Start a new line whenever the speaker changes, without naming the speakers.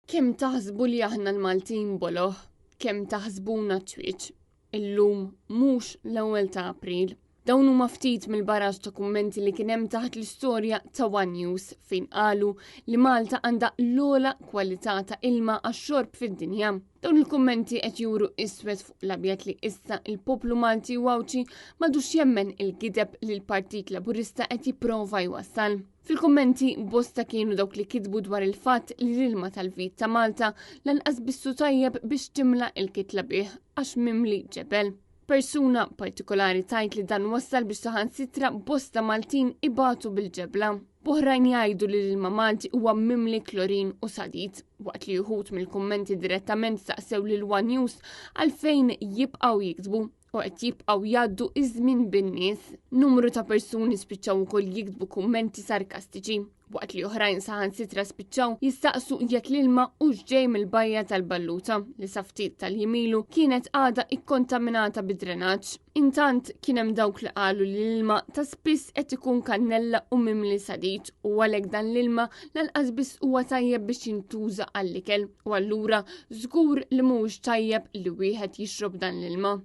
Kemm taħsbu li aħna l-Maltin boloh, kemm taħsbuna ċwieċ. Illum mhux l-ewwel ta' April. Dawn huma ftit mill-baraġ ta' kummenti li kien hemm taħt l-istorja ta' One News fejn qalu li Malta għandha l-ogħla kwalità ta' ilma għax-xorb fid-dinja. Dawn il-kummenti qed juru iswed fuq l-abjad li issa il-poplu Malti u Għawdxi m'għadux jemmen il-gideb li l-Partit Laburista qed jipprova jwassal. Fil-kummenti bosta kienu dawk li kitbu dwar il-fatt li l-ilma tal-vit ta' Malta lanqas bissu tajjeb biex timla il-kitla bih għax mimli ġebel. Persuna partikolari tajt li dan wassal biex saħansitra bosta Maltin ibatu bil-ġebla. B'oħrajn jgħidu li l-ilma Malti huwa mimli klorin u sadid, waqt li uħud mill-kummenti direttament staqsew lil One News għalfejn jibqgħu jiktbu u qed jibqgħu jgħaddu iż-żmien bin-nies. Numru ta' persuni spiċċaw ukoll jiktbu kummenti sarkastiċi, waqt li oħrajn saħansitra spiċċaw jistaqsu jekk l-ilma hux ġej mill-bajja tal-Balluta li sa ftit tal-jiem ilu kienet għadha ikkontaminata bid-drenaġġ. Intant kien hemm dawk li qalu li l-ilma ta' spiss qed ikun kannella u mimli sadid u għalhekk dan l-ilma lanqas biss huwa tajjeb biex jintuża għall-ikel u allura żgur li mhuwiex tajjeb li wieħed jixrob dan l-ilma.